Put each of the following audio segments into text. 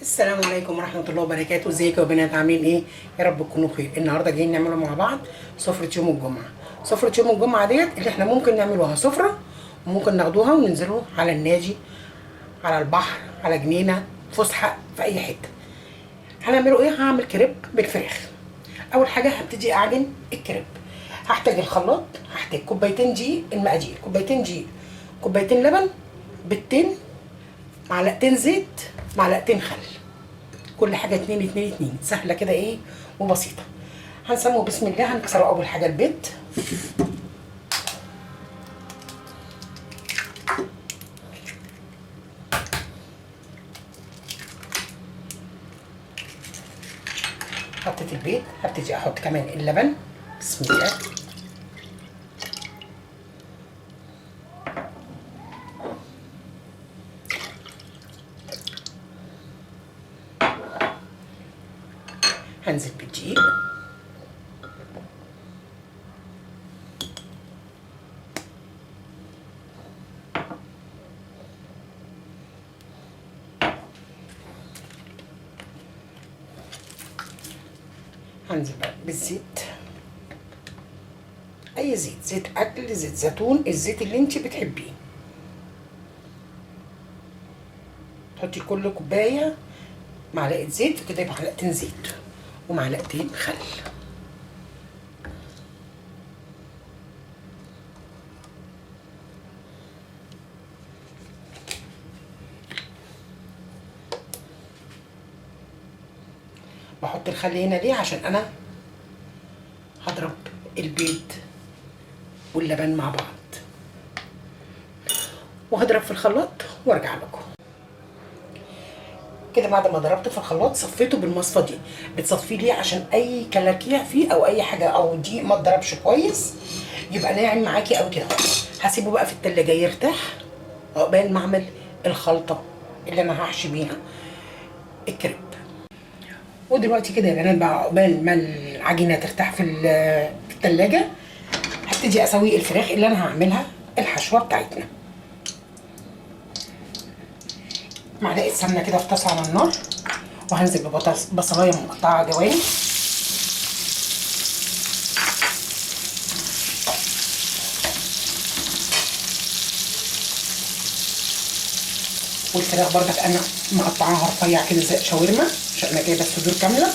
السلام عليكم ورحمة الله وبركاته. ازيكم يا بنات، عاملين ايه؟ يا رب تكونوا بخير. النهارده جايين نعمله مع بعض سفرة يوم الجمعة. سفرة يوم الجمعة ديت اللي احنا ممكن نعملوها سفرة، وممكن ناخدوها وننزلوا على النادي، على البحر، على جنينة، فسحة، في اي حتة. هنعمله ايه؟ هعمل كريب بالفراخ. اول حاجة هبتدي اعجن الكريب. هحتاج الخلاط، هحتاج كوبايتين دقيق، المقادير كوبايتين دقيق، كوبايتين لبن، بيضتين، معلقتين زيت، معلقتين خل. كل حاجة 2 2 2، سهلة كده ايه وبسيطة. هنسميه بسم الله. هنكسر اول حاجة البيض، حطيت البيض، هبتدي احط كمان اللبن، بسم الله. هنزل بالدقيق، هنزل بقى بالزيت، اي زيت، زيت اكل، زيت زيتون، الزيت اللي انت بتحبيه. تحطي كل كوباية معلقه زيت، كده يبقى معلقتين زيت ومعلقتين خل. بحط الخل هنا ليه؟ عشان انا هضرب البيض واللبن مع بعض، وهضرب في الخلاط وارجع لكم. كده بعد ما ضربت في الخلاط صفيته بالمصفى دي. بتصفية ليه؟ عشان اي كلاكيع فيه او اي حاجة او دي ما اتضربش كويس، يبقى ناعم معاكي او كده. هسيبه بقى في التلاجة يرتاح عقبال ما اعمل الخلطة اللي انا هحشي بيها الكريب. ودلوقتي كده يا بنات بقى عقبال ما العجينة ترتاح في التلاجة، هبتدي اسوي الفراخ اللي انا هعملها الحشوه بتاعتنا. معلقه سمنه كده في طاسه على النار، وهنزل ببصلايه مقطعه جوانب، والفراخ برضك انا مقطعاها رفيع كده زي شاورما عشان انا جايبه الصدور كاملة.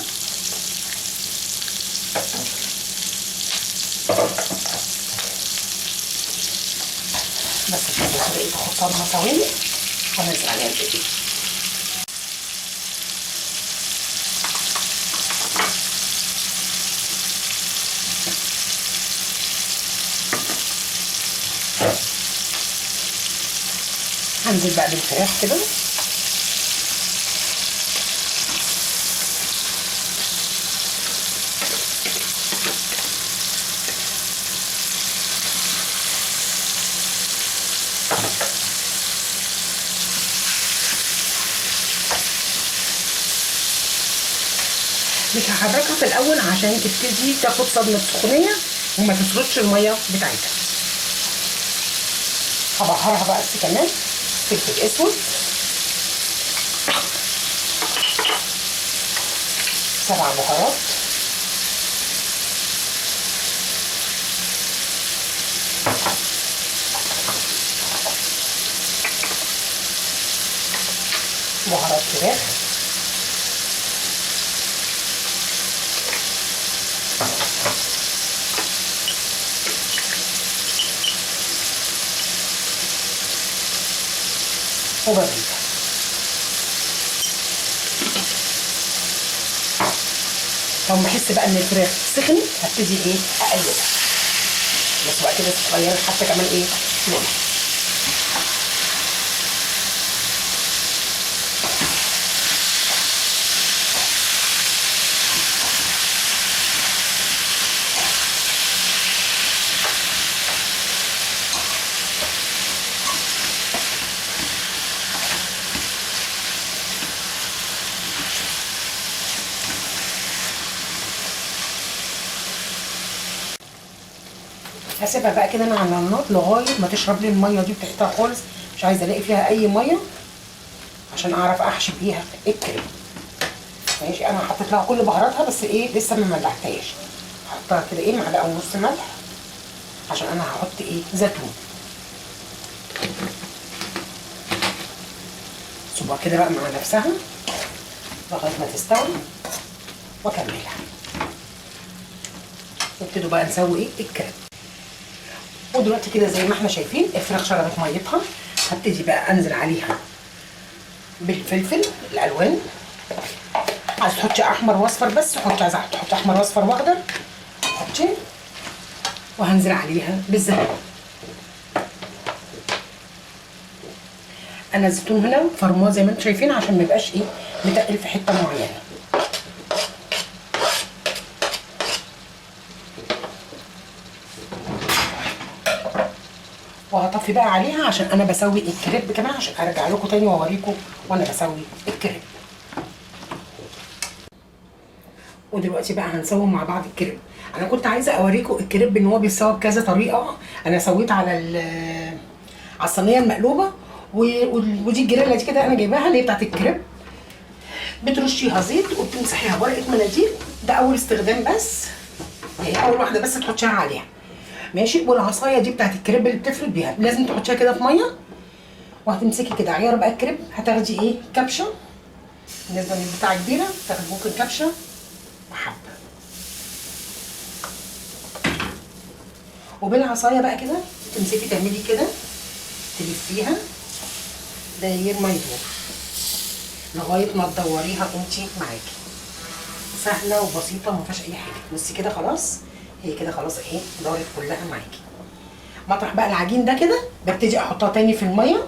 بس كده كده تاخد صدمة ثواني وانزل عليها الباقي. هنزل بقى بالفراخ كده، مش هحركها في الاول عشان تبتدي تاخد صدمة سخونيه وما تسردش المية بتاعتها. هبهرها بقى بس كمان فلفل اسود، 7 بهارات، بهارات فراخ، وبابريكا. لو ما احس بقى ان الفراخ سخنت هبتدي ايه اقلبها، بس بقى كده تتغير حتى كمان ايه لونها. هسيبها بقى كده انا على النار لغاية ما تشرب لي المية دي بتاعتها خالص، مش عايزه الاقي فيها اي مية عشان اعرف احشي بيها الكريم. ماشي. انا حطيت لها كل بهاراتها بس ايه لسه ما ملحتهاش. هحطها كده ايه معلقه ونص ملح عشان انا هحط ايه زيتون. سيبوها كده بقى مع نفسها لغاية ما تستوي واكملها. نبتدوا بقى نسوي ايه الكريب. ودلوقتي كده زي ما احنا شايفين الفراخ شربت ميتها. هبتدي بقى انزل عليها بالفلفل الالوان. عايز تحطي احمر واصفر بس حطي، عايزه تحطي احمر واصفر واخضر حطي. وهنزل عليها بالزيتون. انا الزيتون هنا فرماه زي ما انتم شايفين عشان ما يبقاش ايه متقل في حتة معينة. وهطفي بقى عليها عشان انا بسوي الكريب كمان، عشان ارجع لكم تاني واوريكم وانا بسوي الكريب. ودلوقتي بقى هنسوي مع بعض الكريب. انا كنت عايزه اوريكم الكريب ان هو بيتسوى بكذا طريقه. انا سويت على الصينية المقلوبة، ودي الجريلا دي كده انا جايباها اللي هي بتاعت الكريب. بترشيها زيت وبتمسحيها بورقه مناديل، ده اول استخدام بس، يعني اول واحدة بس تحطيها عليها ماشي. والعصايه دي بتاعت الكريب اللي بتفرد بيها لازم تحطيها كده في مية، وهتمسكي كده عيار بقى الكريب. هتاخدي ايه كبشة، بالنسبة للبتاعه كبيرة تاخدي ممكن كبشة وحبه. وبالعصايه بقى كده تمسكي تعملي كده تلفيها داير ما يدور لغاية ما تدوريها انتي معاكي. سهلة وبسيطة وما فيهاش اي حاجة. بصي كده خلاص، هي كده خلاص اهي دارت كلها معاكي. مطرح بقى العجين ده كده ببتدي احطها تاني في المية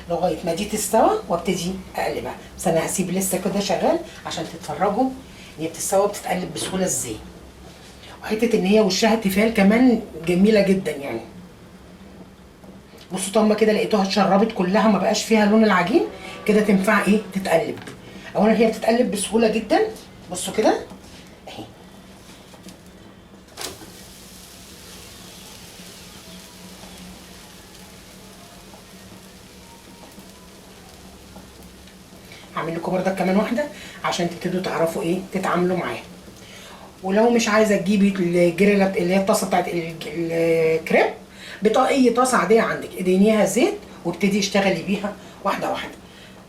لغاية ما دي تستوى وابتدي اقلبها. بس انا هسيب لسه كده شغال عشان تتفرجوا ان هي بتستوى وبتتقلب بسهولة ازاي. وحتة ان هي وشها تيفال كمان جميلة جدا يعني. بصوا طب ما كده لقيتوها اتشربت كلها ما بقاش فيها لون العجين كده، تنفع ايه تتقلب. اولا هي بتتقلب بسهولة جدا. بصوا كده اهي. هعمل لكم برضك كمان واحدة عشان تبتدوا تعرفوا ايه تتعاملوا معاها. ولو مش عايزه تجيبي الجريلا اللي هي الطاسه بتاعت الكريب، بطاقيه طاسه عادية عندك ادهنيها زيت وابتدي اشتغلي بيها واحدة واحدة.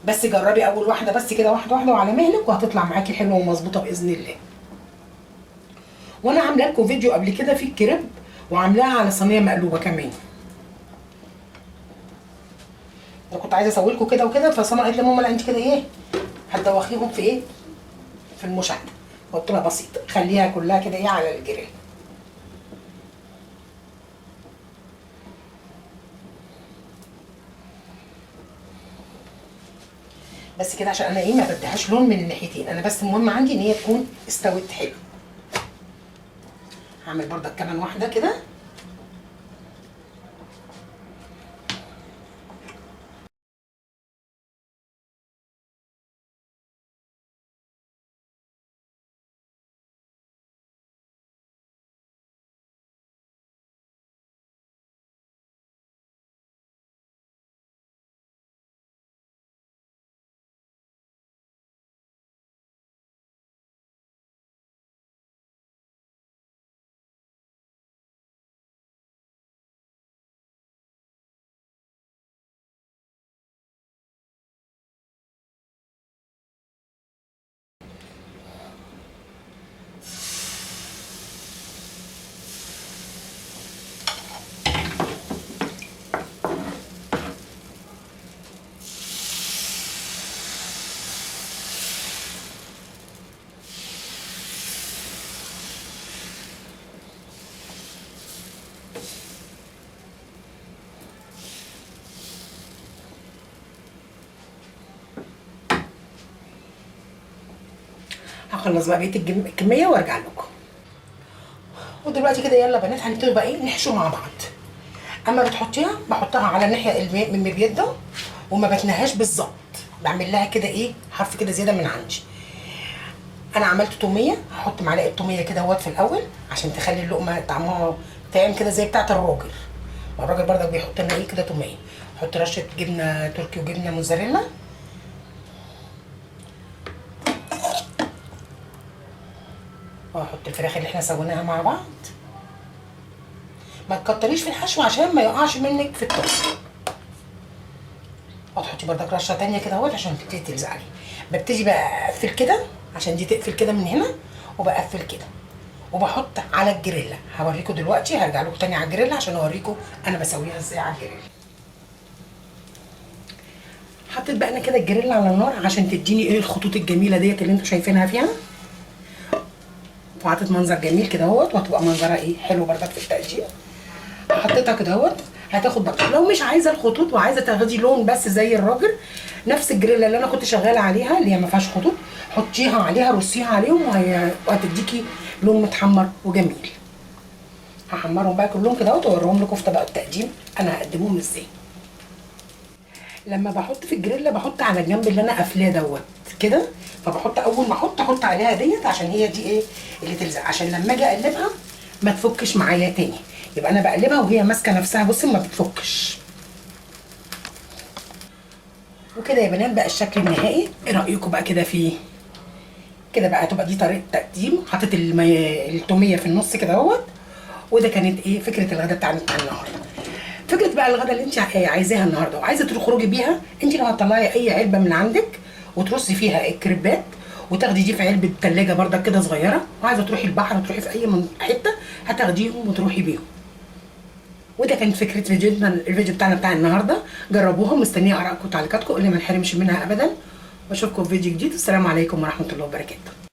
بس جربي اول واحدة بس كده، واحدة واحدة وعلى مهلك، وهتطلع معاكي حلوة ومظبوطه باذن الله. وانا عامله لكم فيديو قبل كده في الكريب وعاملاها على صينية مقلوبة كمان. انا كنت عايزه اسوي لكم كده وكده، فسما قالت لي ماما لا انت كده ايه هتدوخيهم في ايه في المشاهدة. قلت لها بسيطة خليها كلها كده ايه على الجريل. بس كده عشان انا ايه ما بديهاش لون من الناحيتين، انا بس المهم عندي ان هي تكون استوت حلو. هعمل بردك كمان واحدة كده. هخلص بقى بقية الكمية وارجع لكم. ودلوقتي كده يلا بنات هنبتدي بقى ايه نحشو مع بعض. اما بتحطيها بحطها على الناحية المبيضه وما بتنهاش بالظبط، بعمل لها كده ايه حرف كده زيادة من عندي. انا عملت توميه، هحط معلقه توميه كده اهوت في الاول عشان تخلي اللقمة طعمها طعم كده زي بتاعه الراجل. الراجل برضك بيحط لنا ايه كده توميه. احط رشه جبنه تركي وجبنه موزاريلا. واحط الفراخ اللي احنا سويناها مع بعض. ما تكتريش في الحشو عشان ما يقعش منك في الطاسه. وتحطي بردك رشه تانية كده اهوت عشان تبتدي تلزق عليه. ببتدي بقى اقفل كده عشان دي تقفل كده من هنا، وبقفل كده وبحط على الجريلا. هوريكم دلوقتي، هرجع لكم تاني على الجريلا عشان اوريكم انا بسويها ازاي على الجريلا. حطيت بقى انا كده الجريلا على النار عشان تديني ايه الخطوط الجميلة ديت اللي انتوا شايفينها فيها، وعطت منظر جميل كده اهوت، وهتبقى منظرها ايه حلو بردك في التقديم. حطيتها كده اهوت. هتاخد بقى لو مش عايزه الخطوط وعايزه تاخدي لون بس زي الراجل، نفس الجريلا اللي انا كنت شغالة عليها اللي هي ما فيهاش خطوط، حطيها عليها، رصيها عليهم، وهتديكي لون متحمر وجميل. هحمرهم بقى كلهم كده اهوت واوريهم لكم في طبق التقديم انا هقدمهم ازاي. لما بحط في الجريلا بحط على الجنب اللي انا قافلاه دوت كده، فبحط اول ما احط عليها ديت عشان هي دي ايه اللي تلزق، عشان لما اجي اقلبها ما تفكش معايا تاني. يبقى انا بقلبها وهي ماسكه نفسها، بصي ما بتفكش. وكده يا بنات بقى الشكل النهائي. ايه رايكم بقى كده فيه؟ كده بقى هتبقى دي طريقه تقديم. حطيت التوميه في النص كده اهوت. وده كانت ايه فكرة الغدا بتاعنا بتاع النهارده. فكرة بقى الغدا اللي انت عايزاها النهارده وعايزه تخرجي بيها، انت لو هتطلعي اي علبة من عندك وترصي فيها الكريبات وتاخدي دي في علبة تلاجة بردك كده صغيرة، وعايزه تروحي البحر وتروحي في اي حتة هتاخديهم وتروحي بيهم. وده كانت فكرة فيديونا، الفيديو بتاعنا بتاع النهارده. جربوها، مستنيه ارائكم وتعليقاتكم اللي ما نحرمش منها ابدا. واشوفكم في فيديو جديد، والسلام عليكم ورحمة الله وبركاته.